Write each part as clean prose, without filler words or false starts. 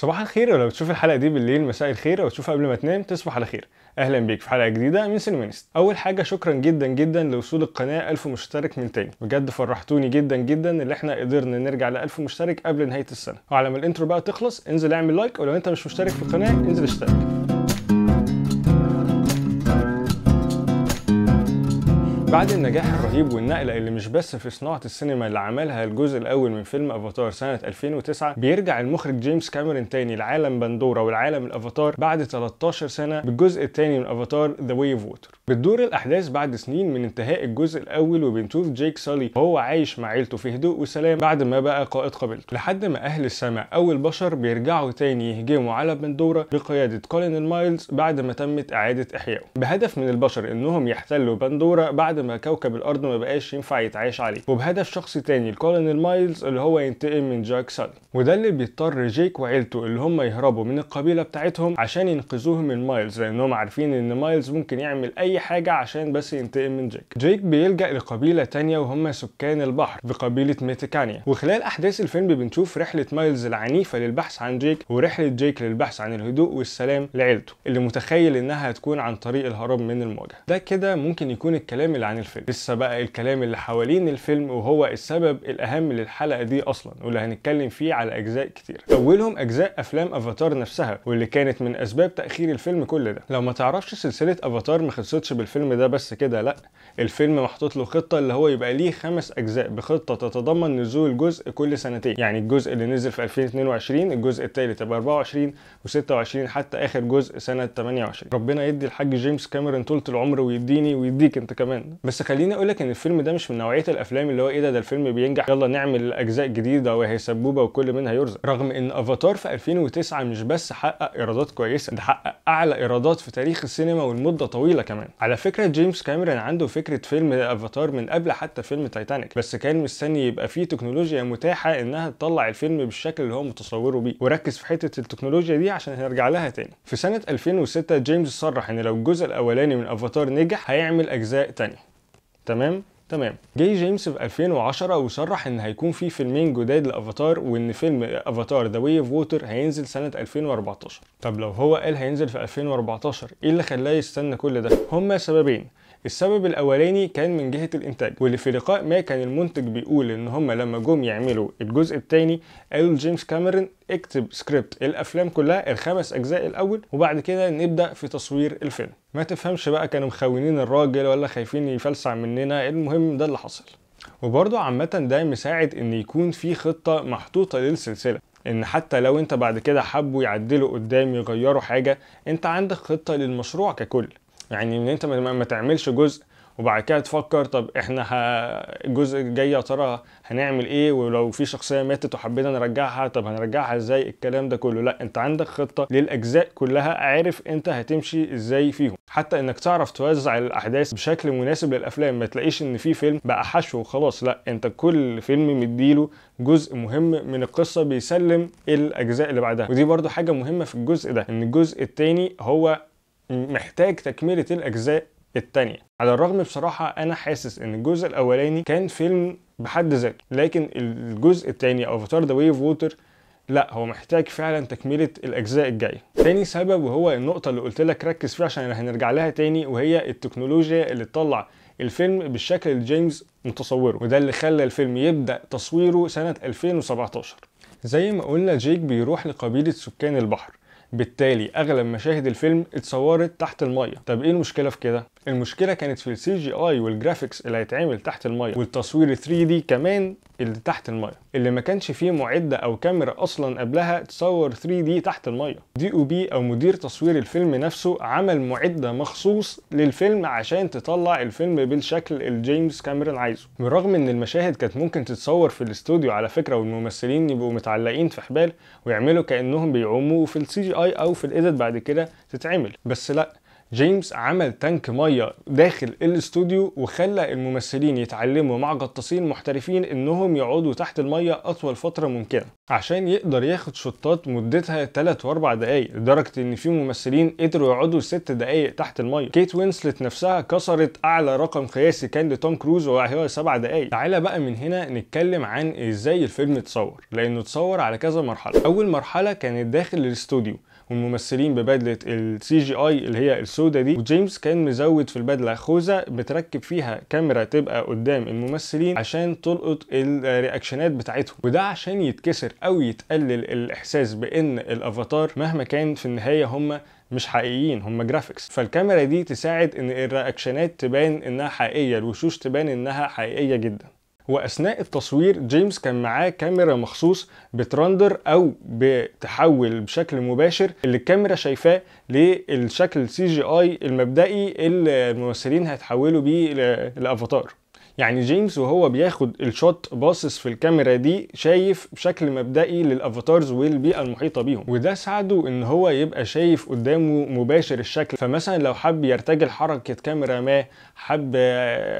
صباح الخير، ولو تشوف الحلقة دي بالليل مساء الخير، او تشوفها قبل ما تنام تصبح على خير. اهلا بيك في حلقة جديدة من سينمانست. اول حاجة شكرا جدا جدا لوصول القناة 1000 مشترك من تاني، بجد فرحتوني جدا جدا اللي احنا قدرنا نرجع ل 1000 مشترك قبل نهاية السنة. وعلى ما ال intro بقى تخلص انزل اعمل like، ولو انت مش مشترك في القناة انزل اشترك. بعد النجاح الرهيب والنقلة اللي مش بس في صناعة السينما اللي عملها الجزء الأول من فيلم افاتار سنة 2009، بيرجع المخرج جيمس كاميرون تاني لعالم بندورة والعالم الافاتار بعد 13 سنة بالجزء التاني من افاتار The Way of Water. بتدور الأحداث بعد سنين من انتهاء الجزء الأول، وبنشوف جيك سالي وهو عايش مع عيلته في هدوء وسلام بعد ما بقى قائد قبيلته، لحد ما أهل السماء أو البشر بيرجعوا تاني يهجموا على بندورة بقيادة كولونيل مايلز بعد ما تمت إعادة إحيائه، بهدف من البشر إنهم يحتلوا بندورة بعد ما كوكب الارض ما بقاش ينفع يتعايش عليه، وبهدف شخصي تاني لكولونيل مايلز اللي هو ينتقم من جاك سالي. وده اللي بيضطر جيك وعيلته اللي هم يهربوا من القبيلة بتاعتهم عشان ينقذوهم من مايلز، لانهم عارفين ان مايلز ممكن يعمل اي حاجة عشان بس ينتقم من جيك. جيك بيلجأ لقبيله تانية وهم سكان البحر بقبيله ميتيكانيا، وخلال احداث الفيلم بنشوف رحله مايلز العنيفة للبحث عن جيك، ورحله جيك للبحث عن الهدوء والسلام لعيلته اللي متخيل انها هتكون عن طريق الهرب من المواجهة. ده كده ممكن يكون الكلام اللي عن الفيلم. لسه بقى الكلام اللي حوالين الفيلم وهو السبب الاهم للحلقة دي اصلا، واللي هنتكلم فيه على اجزاء كتير، اولهم اجزاء افلام افاتار نفسها واللي كانت من اسباب تاخير الفيلم كل ده. لو ما تعرفش سلسلة افاتار ما خلصتش بالفيلم ده بس كده، لا، الفيلم محطوط له خطه اللي هو يبقى ليه 5 اجزاء بخطه تتضمن نزول جزء كل سنتين، يعني الجزء اللي نزل في 2022 الجزء الثالث يبقى 24 و26 حتى اخر جزء سنة 28. ربنا يدي الحاج جيمس كاميرون طولة العمر ويديني ويديك انت كمان. بس خليني اقول لك ان الفيلم ده مش من نوعية الافلام اللي هو ايه ده الفيلم بينجح يلا نعمل اجزاء جديدة وهي سبوبه وكل منها يرزق. رغم ان افاتار في 2009 مش بس حقق ايرادات كويسة، ده حقق اعلى ايرادات في تاريخ السينما والمدة طويلة كمان. على فكرة جيمس كاميرون عنده فكرة فيلم افاتار من قبل حتى فيلم تايتانيك، بس كان مستني يبقى فيه تكنولوجيا متاحة انها تطلع الفيلم بالشكل اللي هو متصورة بيه، وركز في حتة التكنولوجيا دي عشان هنرجع لها تاني. في سنة 2006 جيمس صرح ان لو الجزء الاولاني من افاتار نجح هيعمل اجزاء تانية. تمام. جاي جيمس في 2010 وصرح ان هيكون في فيلمين جداد لافاتار، وان فيلم افاتار The Way of Water هينزل سنة 2014. طب لو هو قال هينزل في 2014 ايه اللي خلاه يستنى كل ده؟ هما سببين. السبب الاولاني كان من جهة الانتاج، واللي في لقاء ما كان المنتج بيقول ان هما لما جم يعملوا الجزء الثاني قالوا لجيمس كاميرون اكتب سكريبت الافلام كلها ال5 اجزاء الاول وبعد كده نبدا في تصوير الفيلم. ما تفهمش بقى كانوا مخونين الراجل ولا خايفين يفلسع مننا، المهم ده اللي حصل. وبرده عامة ده مساعد ان يكون في خطه محطوطة للسلسلة، ان حتى لو انت بعد كده حبوا يعدلوا قدام يغيروا حاجة انت عندك خطه للمشروع ككل. يعني ان انت ما تعملش جزء وبعد كده تفكر طب احنا الجزء الجاي يا ترى هنعمل ايه، ولو في شخصية ماتت وحبينا نرجعها طب هنرجعها ازاي، الكلام ده كله. لا، انت عندك خطه للاجزاء كلها، عارف انت هتمشي ازاي فيهم، حتى انك تعرف توزع الاحداث بشكل مناسب للافلام. ما تلاقيش ان في فيلم بقى حشو وخلاص، لا، انت كل فيلم مديله جزء مهم من القصة بيسلم الاجزاء اللي بعدها. ودي برضو حاجة مهمة في الجزء ده، ان الجزء الثاني هو محتاج تكملة الأجزاء التانية. على الرغم بصراحة أنا حاسس إن الجزء الأولاني كان فيلم بحد ذاته، لكن الجزء التاني أفاتار The Way of Water لا، هو محتاج فعلا تكملة الأجزاء الجاية. تاني سبب وهو النقطة اللي قلت لك ركز فيها عشان هنرجع لها تاني، وهي التكنولوجيا اللي تطلع الفيلم بالشكل اللي جيمس متصورة، وده اللي خلى الفيلم يبدأ تصويره سنة 2017. زي ما قلنا جيك بيروح لقبيلة سكان البحر، بالتالي اغلب مشاهد الفيلم اتصورت تحت المية. طب ايه المشكلة في كده؟ المشكلة كانت في ال CGI وال graphics اللي هيتعمل تحت المية، والتصوير 3D كمان اللي تحت المية، اللي ما كانش فيه معده او كاميرا اصلا قبلها تصور 3D تحت المية. DOP او مدير تصوير الفيلم نفسه عمل معده مخصوص للفيلم عشان تطلع الفيلم بالشكل اللي جيمس كاميرون عايزه، بالرغم ان المشاهد كانت ممكن تتصور في الاستوديو على فكرة، والممثلين يبقوا متعلقين في حبال ويعملوا كانهم بيعوموا في ال CGI او في ال edit بعد كده تتعمل، بس لا، جيمس عمل tank مية داخل الاستوديو وخلى الممثلين يتعلموا مع غطاسين محترفين انهم يقعدوا تحت المية اطول فترة ممكنة. عشان يقدر ياخد شوتات مدتها 3 و4 دقايق، لدرجة ان في ممثلين قدروا يقعدوا 6 دقايق تحت المية. كيت وينسلت نفسها كسرت اعلى رقم قياسي كان لتوم كروز وهو 7 دقايق. تعالى بقى من هنا نتكلم عن ازاي الفيلم اتصور، لانه اتصور على كذا مرحلة. اول مرحلة كانت داخل الاستوديو والممثلين ببدله ال CGI اللي هي السوداء دي، وجيمس كان مزود في البدلة خوذه بتركب فيها كاميرا تبقى قدام الممثلين عشان تلقط ال reactionات بتاعتهم، وده عشان يتكسر او يتقلل الاحساس بان الافاتار مهما كان في النهاية هم مش حقيقيين، هم graphics. فالكاميرا دي تساعد ان ال reactionات تبان انها حقيقية، الوشوش تبان انها حقيقية جدا. واثناء التصوير جيمس كان معاه كاميرا مخصوص بت render او بتحول بشكل مباشر اللي الكاميرا شايفاه للشكل CGI المبدئي اللي الممثلين هيتحولوا بيه لافاتار. يعني جيمس وهو بياخد ال shot باصص في الكاميرا دي شايف بشكل مبدئي لل avatars والبيئة المحيطة بيهم، وده ساعده ان هو يبقى شايف قدامه مباشر الشكل. فمثلا لو حب يرتجل حركة كاميرا ما، حب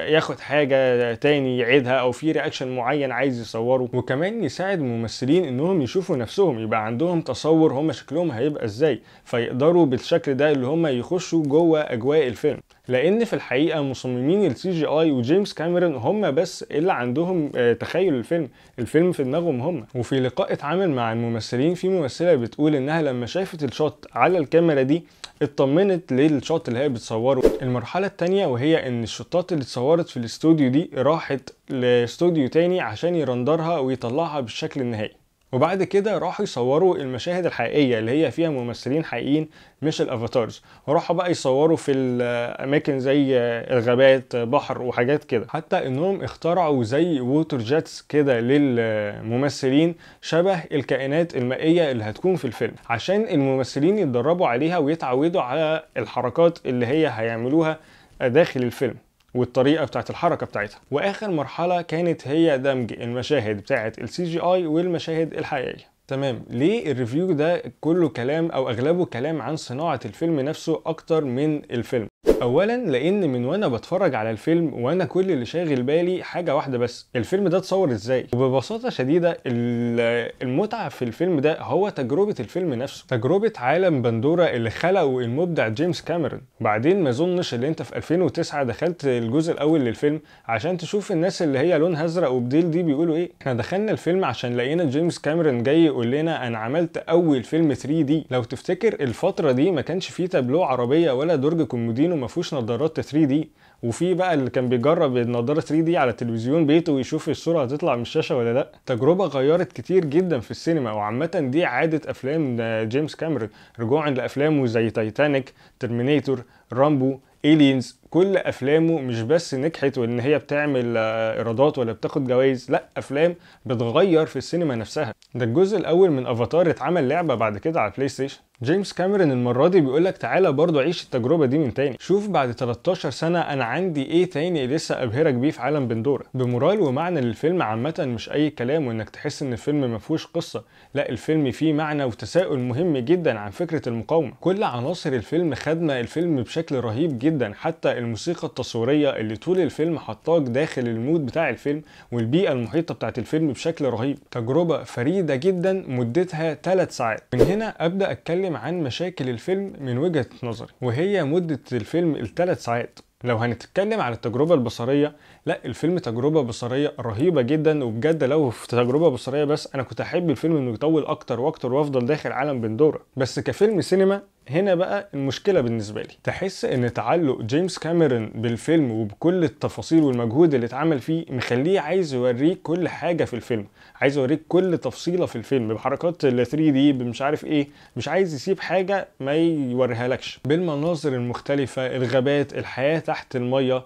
ياخد حاجة تاني يعيدها، او في reaction معين عايز يصوره. وكمان يساعد الممثلين انهم يشوفوا نفسهم، يبقى عندهم تصور هم شكلهم هيبقى ازاي، فيقدروا بالشكل ده اللي هم يخشوا جوه اجواء الفيلم. لان في الحقيقة مصممين ال CGI وجيمس كاميرون هم بس اللي عندهم تخيل الفيلم، الفيلم في دماغهم هم. وفي لقاء اتعامل مع الممثلين في ممثلة بتقول انها لما شافت ال shot على الكاميرا دي اطمنت لل shot اللي هي بتصوره. المرحلة الثانية وهي ان ال shotات اللي اتصورت في الاستوديو دي راحت لاستوديو تاني عشان ي renderها ويطلعها بالشكل النهائي، وبعد كده راحوا يصوروا المشاهد الحقيقية اللي هي فيها ممثلين حقيقيين مش ال avatars، وراحوا بقى يصوروا في الاماكن زي الغابات، بحر وحاجات كده. حتى انهم اخترعوا زي water jets كده للممثلين شبه الكائنات المائية اللي هتكون في الفيلم، عشان الممثلين يتدربوا عليها ويتعودوا على الحركات اللي هي هيعملوها داخل الفيلم والطريقة بتاعت الحركة بتاعتها. واخر مرحلة كانت هي دمج المشاهد بتاعت ال CGI والمشاهد الحقيقية. تمام، ليه ال review ده كله كلام او اغلبه كلام عن صناعة الفيلم نفسه اكتر من الفيلم؟ اولا لان من وانا بتفرج على الفيلم وانا كل اللي شاغل بالي حاجة واحدة بس، الفيلم ده اتصور ازاي. وببساطة شديدة المتعة في الفيلم ده هو تجربه الفيلم نفسه، تجربه عالم بندورة اللي خلقه المبدع جيمس كاميرون. بعدين ما اظنش اللي انت في 2009 دخلت الجزء الاول للفيلم عشان تشوف الناس اللي هي لونها ازرق وبديل دي بيقولوا ايه. احنا دخلنا الفيلم عشان لقينا جيمس كاميرون جاي يقول لنا انا عملت اول فيلم 3D. لو تفتكر الفترة دي ما كانش فيه تابلو عربية ولا درج كومودينو ما فيهوش نظارات 3D، وفي بقى اللي كان بيجرب النظارة 3D على تلفزيون بيته ويشوف الصورة هتطلع من الشاشة ولا لا. تجربه غيرت كتير جدا في السينما، وعامة دي عادة افلام جيمس كاميرون، رجوعا لافلامه زي تايتانيك، Terminator، رامبو، Aliens. كل افلامه مش بس نجحت وان هي بتعمل ايرادات ولا بتاخد جوائز، لا، افلام بتغير في السينما نفسها. ده الجزء الاول من افاتار اتعمل لعبه بعد كده على بلاي ستيشن. جيمس كاميرون المرة دي بيقولك تعالى برضو عيش التجربة دي من تاني، شوف بعد 13 سنة انا عندي ايه تاني لسه ابهرك بيه في عالم بندورة. ب moral ومعنى للفيلم عامة، مش اي كلام وانك تحس ان الفيلم ما فيهوش قصة، لا، الفيلم فيه معنى وتساؤل مهم جدا عن فكرة المقاومة. كل عناصر الفيلم خدمة الفيلم بشكل رهيب جدا، حتى الموسيقى التصويرية اللي طول الفيلم حطاك داخل ال mood بتاع الفيلم والبيئة المحيطة بتاعت الفيلم بشكل رهيب. تجربه فريدة جدا مدتها 3 ساعات. من هنا ابدا اتكلم عن مشاكل الفيلم من وجهة نظري، وهي مدة الفيلم ال3 ساعات. لو هنتكلم على التجربة البصرية، لا، الفيلم تجربة بصرية رهيبة جدا، وبجد لو في تجربة بصرية بس انا كنت احب الفيلم انه يطول اكتر واكتر وافضل داخل عالم بندورة. بس كفيلم سينما هنا بقى المشكلة بالنسبة لي، تحس ان تعلق جيمس كاميرون بالفيلم وبكل التفاصيل والمجهود اللي اتعمل فيه مخليه عايز يوريك كل حاجة في الفيلم، عايز يوريك كل تفصيلة في الفيلم بحركات ال 3D بمش عارف ايه، مش عايز يسيب حاجة ما يوريها لكش، بالمناظر المختلفة، الغابات، الحياة تحت المية،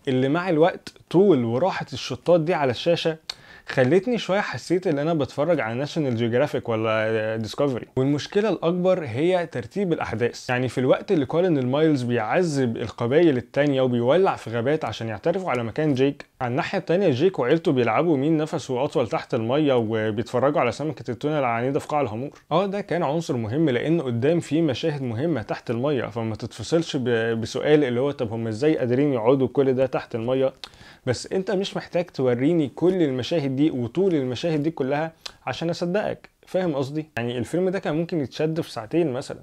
اللي مع الوقت طول وراحة ال shotات دي على الشاشة خلتني شوية حسيت ان انا بتفرج على ناشونال جيوغرافيك ولا ديسكفري. والمشكلة الاكبر هي ترتيب الاحداث، يعني في الوقت اللي كولونيل مايلز بيعذب القبائل التانية وبيولع في غابات عشان يعترفوا على مكان جيك، على الناحية التانية جيك وعيلته بيلعبوا مين نفسه اطول تحت المية وبيتفرجوا على سمكة التونه العنيده في قاع الهامور. ده كان عنصر مهم لان قدام في مشاهد مهمة تحت المية، فما تتفصلش بسؤال اللي هو طب هم ازاي قادرين يقعدوا كل ده تحت المية. بس انت مش محتاج توريني كل المشاهد دي وطول المشاهد دي كلها عشان اصدقك. فاهم قصدي؟ يعني الفيلم ده كان ممكن يتشد في ساعتين مثلا.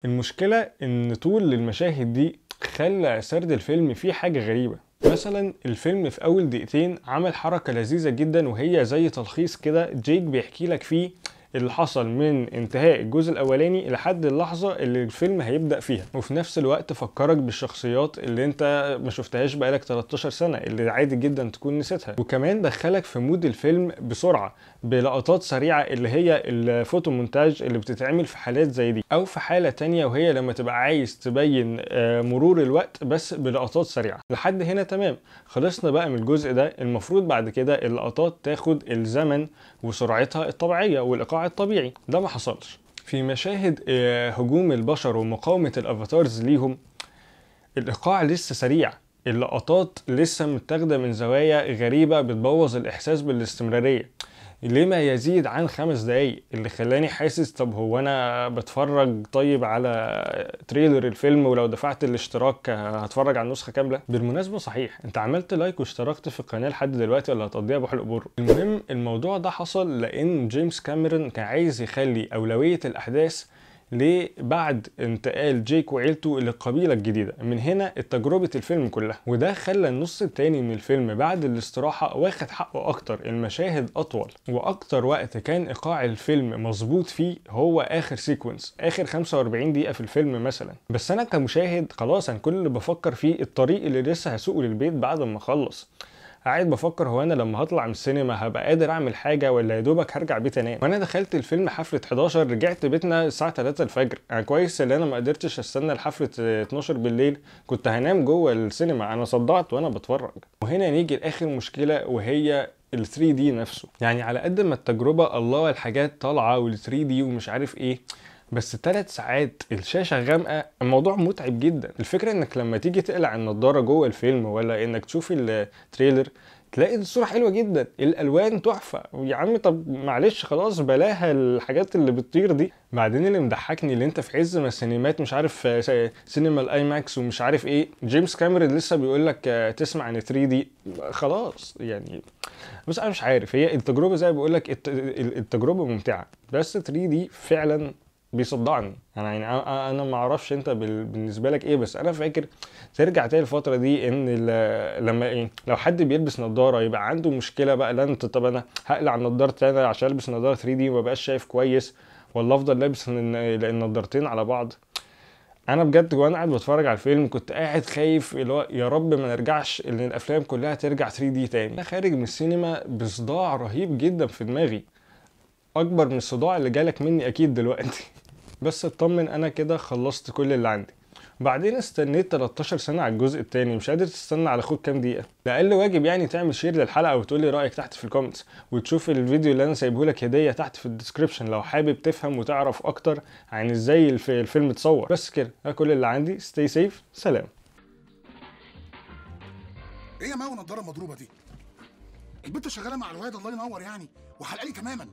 المشكلة ان طول المشاهد دي خلى سرد الفيلم فيه حاجة غريبة. مثلا الفيلم في اول دقيقتين عمل حركة لذيذة جدا، وهي زي تلخيص كده جيك بيحكي لك فيه اللي حصل من انتهاء الجزء الاولاني لحد اللحظة اللي الفيلم هيبدا فيها، وفي نفس الوقت فكرك بالشخصيات اللي انت ما شفتهاش بقالك 13 سنة اللي عادي جدا تكون نسيتها، وكمان دخلك في mood الفيلم بسرعة بلقطات سريعة اللي هي ال photomontage اللي بتتعمل في حالات زي دي، او في حاله تانية وهي لما تبقى عايز تبين مرور الوقت بس بلقطات سريعة. لحد هنا تمام، خلصنا بقى من الجزء ده. المفروض بعد كده اللقطات تاخد الزمن وسرعتها الطبيعية والايقاع الطبيعي، ده ما حصلش. في مشاهد هجوم البشر ومقاومة ال avatars ليهم، الايقاع لسه سريع، اللقطات لسه متاخده من زوايا غريبة بتبوظ الاحساس بالاستمرارية لما يزيد عن 5 دقايق، اللي خلاني حاسس طب هو انا بتفرج طيب على trailer الفيلم، ولو دفعت الاشتراك هتفرج على النسخة كاملة. بالمناسبة صحيح، انت عملت like واشتركت في القناة لحد دلوقتي ولا هتقضيها بحلق بر؟ المهم الموضوع ده حصل لان جيمس كاميرون كان عايز يخلي اولوية الاحداث لبعد انتقال جيك وعيلته للقبيلة الجديدة، من هنا تجربة الفيلم كلها، وده خلى النص التاني من الفيلم بعد الاستراحة واخد حقه اكتر، المشاهد اطول، واكتر وقت كان ايقاع الفيلم مظبوط فيه هو اخر sequence، اخر 45 دقيقة في الفيلم مثلا. بس انا كمشاهد خلاص انا كل اللي بفكر فيه الطريق اللي لسه هسوقه للبيت بعد ما اخلص، قاعد بفكر هو انا لما هطلع من السينما هبقى قادر اعمل حاجة ولا يا دوبك هرجع بيت انام. وانا دخلت الفيلم حفلة 11 رجعت بيتنا الساعة 3 الفجر. انا كويس ان انا ما قدرتش استنى لحفله 12 بالليل، كنت هنام جوه السينما، انا صدعت وانا بتفرج. وهنا نيجي لاخر مشكلة وهي ال 3D نفسه. يعني على قد ما التجربة الله الحاجات طالعه وال 3D ومش عارف ايه، بس 3 ساعات الشاشة غامقه، الموضوع متعب جدا. الفكرة انك لما تيجي تقلع النضارة جوه الفيلم ولا انك تشوف ال trailer تلاقي الصورة حلوة جدا، الالوان تحفة، يا عم طب معلش خلاص بلاها الحاجات اللي بتطير دي. بعدين اللي مضحكني اللي انت في عز ما السينمات مش عارف سينما ال IMAX ومش عارف ايه، جيمس كاميرون لسه بيقول لك تسمع عن 3D خلاص يعني. بس انا مش عارف، هي التجربة زي ما بقول لك التجربة ممتعة، بس 3D فعلا بيصدعني. انا يعني انا ما اعرفش انت بالنسبة لك ايه، بس انا فاكر ترجع تاني الفترة دي ان لما إيه لو حد بيلبس نظاره يبقى عنده مشكلة بقى، لا انت طب انا هقلع نظارتي انا عشان البس نظاره 3D وما بقاش شايف كويس، ولا افضل لابس النظارتين على بعض. انا بجد وانا قاعد بتفرج على الفيلم كنت قاعد خايف اللي هو يا رب ما نرجعش ان الافلام كلها ترجع 3D تاني. انا خارج من السينما بصداع رهيب جدا في دماغي، اكبر من الصداع اللي جالك مني اكيد دلوقتي. بس اطمن انا كده خلصت كل اللي عندي. بعدين استنيت 13 سنة على الجزء الثاني، مش قادر تستنى على اخوك كام دقيقة؟ ده اقل واجب يعني تعمل share للحلقة وتقولي رايك تحت في ال comments، وتشوف الفيديو اللي انا سايبه لك هديه تحت في ال description لو حابب تفهم وتعرف اكتر عن ازاي الفيلم اتصور. بس كده ده كل اللي عندي، stay safe، سلام. ايه يا ماو النضارة المضروبه دي؟ البنت شغالة مع الواد الله ينور يعني، وحلقالي تماما.